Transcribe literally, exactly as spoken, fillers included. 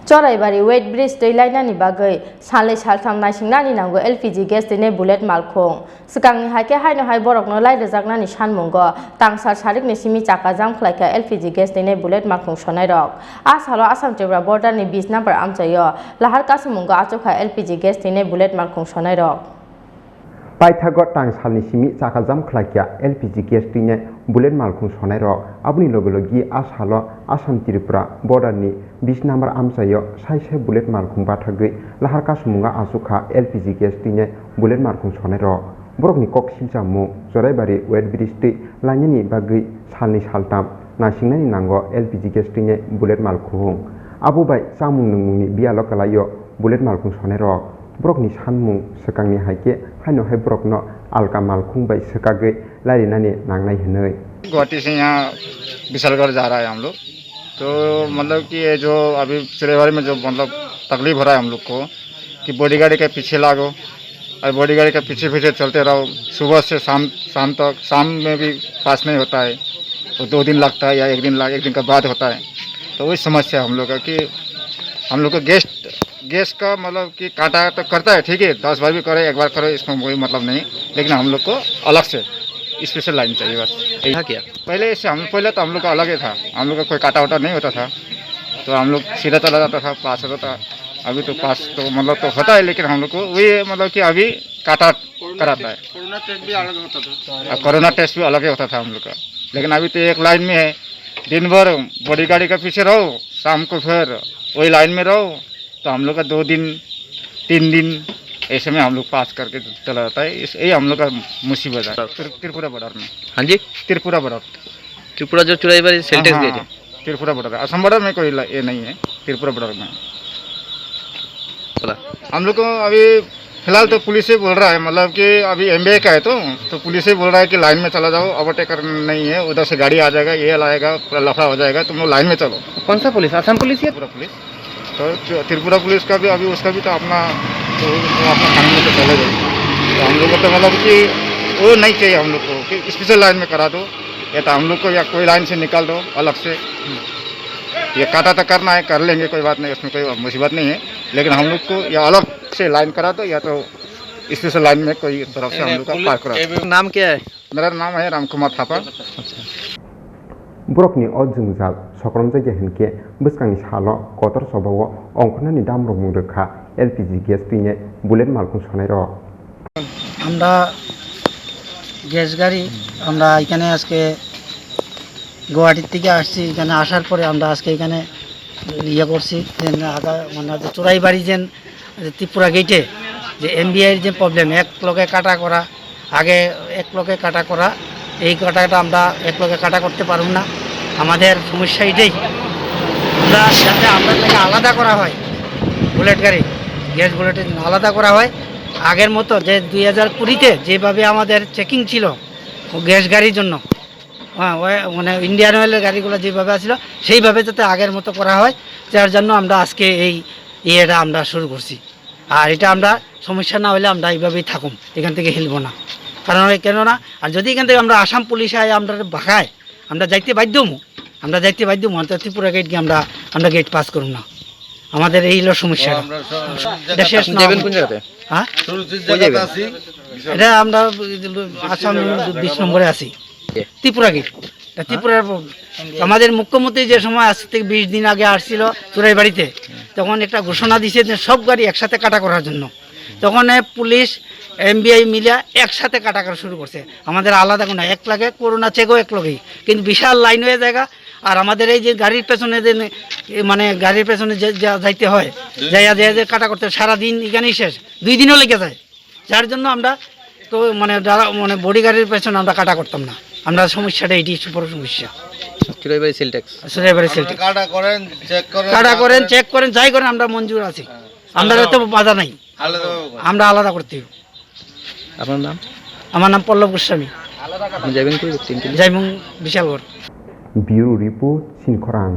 Choraibari weight bridge twi lainani bagwi salnwi saltham naisingnani nango L P G gas twinai bullet malkhung. Swkangni hai khe haino hai borokno lai rwjaknani sanmungo tangsal sarikni simi chakajam khlaikha L P G gas twinai bullet malkhung sonairok. A salo Assam Tripura border ni bis number amchaio lahar kasamungo achukha L P G gas twinai bullet malkhung sonairok. Paithago tang salni simi chakajam khlaikha L P G gas twinai bullet malkhung sonairok. Aboni loge logi a salo Assam Tripura border ni bis number amchaio sai sai bullet malkhung bathagwi lahar kasamungo achukha L P G gas twinai bullet malkhung sonairok. Borokni kok simchamo Choraibari weight bridge twi lainani bagwi salni saltam naisingnani nango L P G gas twinai bullet malkhung. Abo bai chamung nwngmungni biyalo kwlaio bullet malkhung sonairok. Borokni sanmung swkangni hai khe haino hai borokno alka malkhung bai swkagwi lairinani nangnai hwnwi. Guwahati से यहाँ विशालगढ़ जा रहा है हम लोग। तो मतलब कि ये जो अभी चुरेबारी में जो मतलब तकलीफ हो रहा है हम लोग को कि बॉडीगार्ड के पीछे लागो और बॉडीगार्ड के पीछे पीछे चलते रहो सुबह से शाम शाम तक। शाम में भी पास नहीं होता है, वो दो दिन लगता है या एक दिन लग एक दिन का बाद होता है। तो वही समस्या हम लोग का कि हम लोग को गेस्ट गैस का मतलब कि काटा तो करता है, ठीक है, दस बार भी करे, एक बार करे, इसमें कोई मतलब नहीं, लेकिन हम लोग को अलग से स्पेशल लाइन चाहिए बस। यही। था क्या? पहले से हम पहले तो हम लोग का अलग ही था, हम लोग का कोई काटा वाटा नहीं होता था, तो हम लोग सीधा चला जाता था, पास होता था। अभी तो पास तो मतलब तो होता है, लेकिन हम लोग को वही मतलब कि अभी काटा कराता है। कोरोना टेस्ट भी अलग होता था। कोरोना टेस्ट भी अलग ही होता था हम लोग का, लेकिन अभी तो एक लाइन में है। दिन भर बॉडीगार्ड के पीछे रहो, शाम को फिर वही लाइन में रहो। तो हम लोग का दो दिन, तीन दिन ऐसे में हम लोग पास करके चला जाता है। इस, यही हम लोग का मुसीबत है। त्रि-, त्रिपुरा बॉर्डर में। हाँ जी? त्रिपुरा बॉर्डर। त्रिपुरा जो चुराईबारी सेल टैक्स हाँ, गए हाँ, थे। त्रिपुरा बॉर्डर, असम बॉर्डर में कोई ला-, ये नहीं है, त्रिपुरा बॉर्डर में। बोला। हम लोग को अभी फिलहाल तो पुलिस ही बोल रहा है, मतलब कि अभी एमबीआई का है तो, तो पुलिस ही बोल रहा है कि लाइन में चला जाओ, ओवरटेकर नहीं है, उधर से गाड़ी आ जाएगा, ये लाएगा, पूरा लफड़ा हो जाएगा, तुम लोग लाइन में चलो। कौन सा पुलिस? आसाम पुलिस या? त्रिपुरा पुलिस। तो त्रि-, त्रिपुरा पुलिस का भी अभी, उसका भी तो अपना, तो वो अपना कानून से चले गए। तो हम लोग को तो मतलब कि वो नहीं चाहिए हम लोग को, कि स्पेशल लाइन में करा दो, या तो हम लोग को या कोई लाइन से निकाल दो अलग से। ये काटा तो करना है, कर लेंगे, कोई बात नहीं, उसमें कोई मुसीबत नहीं है, लेकिन हम लोग को या अलग से लाइन करा दो, या तो स्पेशल लाइन में कोई तरफ से हम लोग का पार करा दो। नाम क्या है? मेरा नाम है राम कुमार Thapa. Borokni o jwngjal sokromjakya hinkhe bwskangni salo kotor chobao ongkhornani damrokmung rwkha L P G gas twinai bullet malkhung sonairok. আমরা গ্যাস গাড়ি, আমরা এখানে আজকে গুয়াহাটির থেকে আসছি। এখানে আসার পরে আমরা আজকে এখানে ইয়ে করছি, যে আগা-, মানে যে চোরাইবাড়ি যে, যে ত্রিপুরা গেটে যে এমবিআইর যে প্রবলেম, এক লগে কাটা করা, আগে এক লগে কাটা করা, এই কাটাটা আমরা এক লগে কাটা করতে পারব না। আমাদের সমস্যা এটাই, আমরা যাতে আমরা তাকে আলাদা করা হয়, বুলেট গাড়ি, গ্যাস বুলেটের জন্য আলাদা করা হয়। আগের মতো যে দুই হাজার কুড়িতে যেভাবে আমাদের চেকিং ছিল গ্যাস গাড়ির জন্য, হ্যাঁ, ওই মানে ইন্ডিয়ান অয়েলের গাড়িগুলো যেভাবে আসছিল, সেইভাবে যাতে আগের মতো করা হয়, যার জন্য আমরা আজকে এই ইয়েটা আমরা শুরু করছি। আর এটা আমরা সমস্যা না হলে আমরা এইভাবেই থাকুম, এখান থেকে হিলবো না। কারণ ওই কেননা, আর যদি এখান থেকে আমরা আসাম পুলিশে আয়, আমরা ভাগায়, আমরা যাইতে বাধ্য হবো, আমরা যাইতে বাধ্য হবো, অন্তত ত্রিপুরা গেট গিয়ে আমরা, আমরা গেট পাস করুম না। আমাদের এই হলো সমস্যা। ও, আমরা সব এটা শেষ না যাবেন হবে। কোন জায়গাতে? হ্যাঁ? শুরুতে কই জায়গাতে যাবেন? আছি। এটা আমরা আসাম বিশ নম্বরে আছি। কে? ত্রিপুরা গেট। তা ত্রিপুরার আমাদের মুখ্যমন্ত্রী যে সময় আজ থেকে বিশ দিন আগে আসছিল চোরাইবাড়িতে, তখন একটা ঘোষণা দিছে যে সব গাড়ি একসাথে কাটা করার জন্য। তখন এ পুলিশ, এমবিআই মিলে একসাথে কাটা করা শুরু করছে। আমাদের আলাদা কোনো এক লাগে, করোনা চেকও এক লগেই, কিন্তু বিশাল লাইন হয়ে জায়গা। আর আমাদের এই যে গাড়ির পেছনে যে, এ, মানে গাড়ির পেছনে যে যা-, যাইতে হয়, যাইয়া যাইয়া যে কাটা করতে হয়, সারাদিন এখানেই শেষ, দুই দিনও লেগে যায়। যার জন্য আমরা তো মানে যারা মানে বডিগার্ডের পেছনে আমরা কাটা করতাম না। আমরা সমস্যাটা এটি বড় সমস্যা। Churaibari sell tax. Churaibari sell tax. কাটা করেন, চেক করেন, কাটা যা করেন, করেন। চেক করেন, যাই করেন, আমরা মঞ্জুর আছি। হ্যাঁ। আমরা তো বাধা নাই। আলাদা ভাবে করেন। আমরা আলাদা করতে হবে। আপনার নাম? আমার নাম পল্লব গোস্বামী। আপনি যাবেন কই তিন কিলো? যাইমুং বিশালগড়। Bureau Report, Sinkhorang.